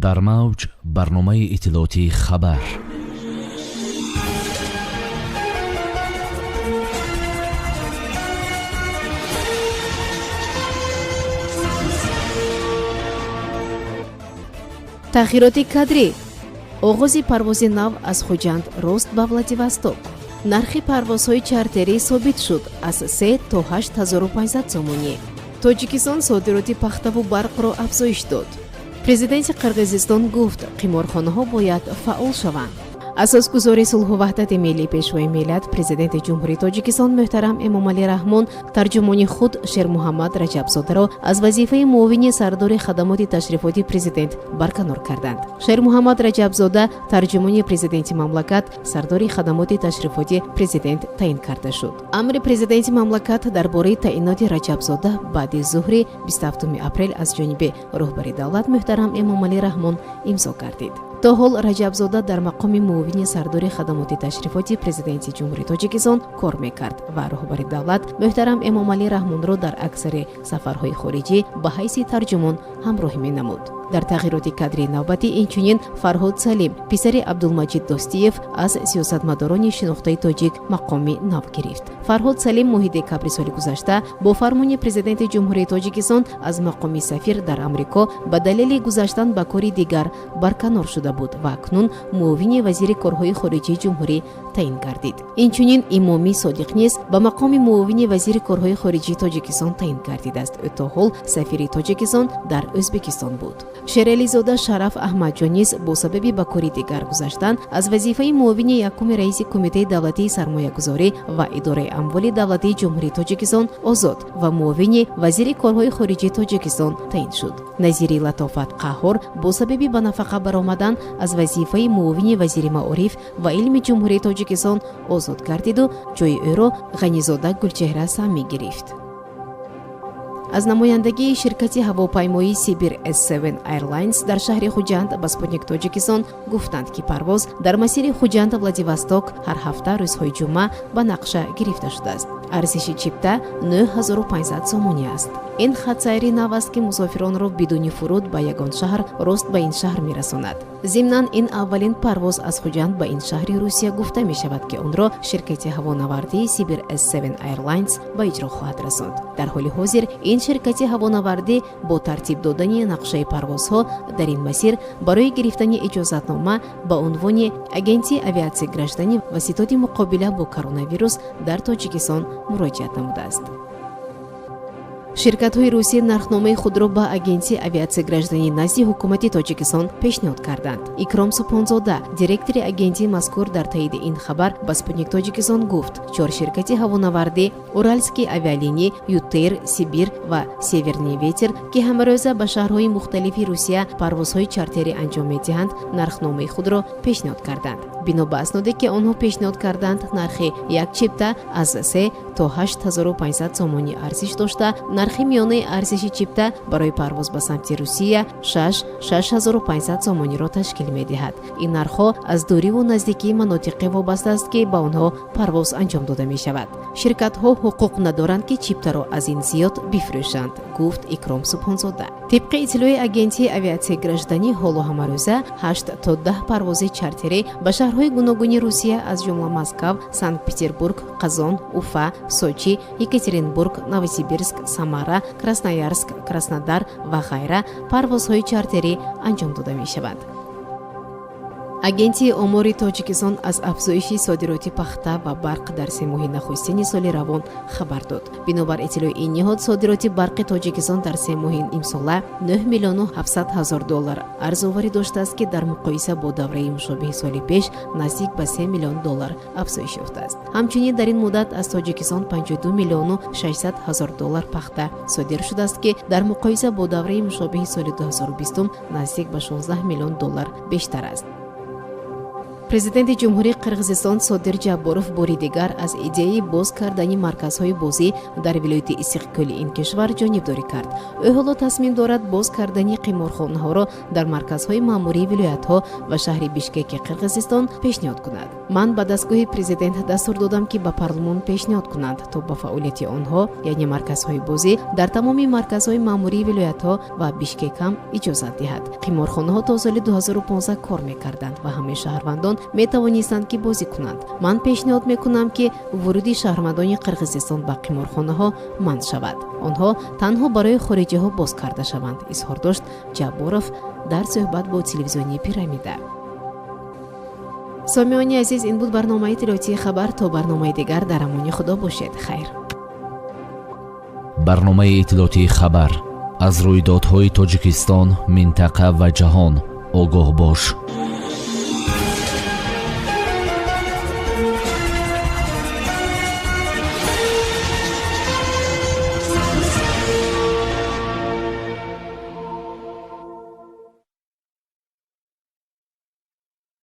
Дар мавҷ барномаи иттилоотии «Хабар». Тағйироти кадрӣ: оғози парвози нав аз Хуҷанд рост ба Владивосток. Нархи парвозҳои чартерӣ собит шуд аз 3 то 8500 сомонӣ. Тоҷикистон содироти пахтаву барқро афзоиш дод. Президенти Қирғизистон гуфт, қиморхонаҳо бояд фаъол шаванд. Асосгузори сулҳу ваҳдати миллӣ, Пешвои миллат, Президенти Ҷумҳурии Тоҷикистон муҳтарам Эмомалӣ Раҳмон тарҷумони худ Шермуҳаммад Раҷабзодаро аз вазифаи муовини сардори хадамоти ташрифоти президент барканор карданд. Шермуҳаммад Раҷабзода тарҷумони президенти мамлакат, сардори хадамоти ташрифоти президент таъин карда шуд. Амри президенти мамлакат дар бораи таъиноти Раҷабзода баъди зуҳри 27 апрел аз ҷониби роҳбари давлат муҳтарам Эмомалӣ Раҳмон имзо гардид. То ҳол Раҷабзода дар мақоми муовини сардори хадамоти ташрифоти президенти Ҷумҳурии Тоҷикистон кор мекард ва роҳбари давлат муҳтарам Эмомалӣ Раҳмонро дар аксари сафарҳои хориҷӣ ба ҳайси тарҷумон ҳамроҳӣ менамуд. Дар тағйироти кадрии навбатӣ инчунин Фарҳод Салим, писари Абдулмаҷид Достиев, аз сиёсатмадорони шинохтаи тоҷик, мақоми нав гирифт. Фарҳод Салим моҳи декабри соли гузашта бо фармони Президенти Ҷумҳурии Тоҷикистон аз мақоми сафир дар Амрико ба далели гузаштан ба кори дигар барканор шуда буд ва акнун муовини вазири корҳои хориҷии ҷумҳурӣ таъин гардид. Инчунин Имомӣ Содиқ низ ба мақоми муовини вазири корҳои хориҷии Тоҷикистон таъин гардидааст. Ӯ то ҳол сафири Тоҷикистон дар Ӯзбекистон буд. Шерализода Шараф Аҳмадҷон низ бо сабаби ба кори дигар гузаштан аз вазифаи муовини якуми раиси Кумитаи давлатии сармоягузорӣ ва идораи амволи давлатии Ҷумҳурии Тоҷикистон озод ва муовини вазири корҳои хориҷии Тоҷикистон таъин шуд. Назири Латофат Қаҳҳор бо сабаби ба нафақа баромадан аз вазифаи муовини вазири маориф ва илми Ҷумҳурии Тоҷикистон озод гардиду ҷои ӯро Ғанизода Гулчеҳра Самӣ гирифт. Аз намояндагии ширкати ҳавопаймоии Сибир S7 Airlines дар шаҳри Хуҷанд ба «Спутник Тоҷикистон» гуфтанд, ки парвоз дар масири Хуҷанд Владивосток ҳар ҳафта рӯзҳои ҷумъа ба нақша гирифта шудааст. Арзиши чипта 9500 сомонӣ аст. Ин хатсайри нав аст, ки мусофиронро бидуни фуруд ба ягон шаҳр рост ба ин шаҳр мерасонад. Зимнан, ин аввалин парвоз аз Хуҷанд ба ин шаҳри Русия гуфта мешавад, ки онро ширкати ҳавонавардии Сибир S7 Airlines ба иҷро хоҳад расонд. Дар ҳоли ҳозир ин ширкати ҳавонавардӣ бо тартиб додани нақшаи парвозҳо дар ин масир барои гирифтани иҷозатнома ба унвони агентии авиатсияи гражданӣ ва ситоди муқобила бо коронавирус дар Тоҷикистон муроҷиат намудааст. Ширкатҳои русӣ нархномаи худро ба Агентии авиатсияи гражданӣ назди ҳукумати Тоҷикистон пешниҳод карданд. Икром Субҳонзода, директори агентии мазкур, дар таиди ин хабар ба «Спутник Тоҷикистон» гуфт, чор ширкати ҳавонавардӣ: «Уральские авиалинии», «Ютэйр», «Сибир» ва «Северный ветер», ки ҳамарӯза ба шаҳрҳои мухталифи Русия парвозҳои чартерӣ анҷом медиҳанд, нархномаи худро пешниҳод карданд. Бино ба асноде, ки онҳо пешниҳод карданд, нархи як чипта аз 3 то 8500 сомонӣ арзиш дошта, нархи миёнаи арзиши чипта барои парвоз ба самти Русия 6 6500 сомониро ташкил медиҳад. Ин нархҳо аз дуриву наздикии манотиқе вобаста аст, ки ба онҳо парвоз анҷом дода мешавад. Ширкатҳо ҳуқуқ надоранд, ки чиптаро аз ин зиёд бифурӯшанд, гуфт Икром Субҳонзода. Тибқи иттилои Агентии авиатсияи гражданӣ, ҳоло ҳамарӯза 8 то 10 парвози чартерӣ ба шаҳрҳои гуногуни Русия, аз ҷумла Москав, Санкт Петербург, Қазон, Уфа, Сочи, Екатеринбург, Новосибирск, Самара, Красноярск, Краснодар ва ғайра парвозҳои чартерӣ анҷом дода мешаванд. Агентии омори Тоҷикистон аз афзоиши содироти пахта ва барқ дар 3 моҳи нахустини соли равон хабар дод. Бинобар иттилои ин ниҳод, содироти барқи Тоҷикистон дар 3 моҳи имсола 9 миллиону 700 ҳазор доллар арзоварӣ доштааст, ки дар муқоиса бо давраи мушобиҳи соли пеш наздик ба 3 миллион доллар афзоиш ёфтааст. Ҳамчунин дар ин муддат аз Тоҷикистон 52 миллиону 600 ҳазор доллар пахта содир шудааст, ки дар муқоиса бо давраи мушобиҳи соли 2020 наздик ба 16 миллион доллар бештар аст. Президенти Ҷумҳурии Қирғизистон Содир Ҷабборов бори дигар аз идеяи боз кардани марказҳои бозӣ дар вилояти Иссиқкӯли ин кишвар ҷонибдорӣ кард. Ӯ ҳоло тасмим дорад боз кардани қиморхонаҳоро дар марказҳои маъмурии вилоятҳо ва шаҳри Бишкеки Қирғизистон пешниҳод кунад. Ман ба дастгоҳи президент дастур додам, ки ба парлумон пешниҳод кунанд, то ба фаъолияти онҳо, яъне марказҳои бозӣ дар тамоми марказҳои маъмурии вилоятҳо ва Бишкек ҳам иҷозат диҳад. Қиморхонаҳо то соли 2015 кор мекарданд ва ҳамаи шаҳрвандон метавонистанд, ки бозӣ кунанд. Ман пешниҳод мекунам, ки вуруди шаҳрвандони Қирғизистон ба қиморхонаҳо манъ шавад, онҳо танҳо барои хориҷиҳо боз карда шаванд, изҳор дошт Ҷабборов дар суҳбат бо телевизиони Пирамида. Сомиёни азиз, ин буд барномаи иттилоотии «Хабар». То барномаи дигар дар амони Худо бошед. Хайр. Барномаи иттилоотии «Хабар». Аз рӯйдодҳои Тоҷикистон, минтақа ва ҷаҳон огоҳ бош.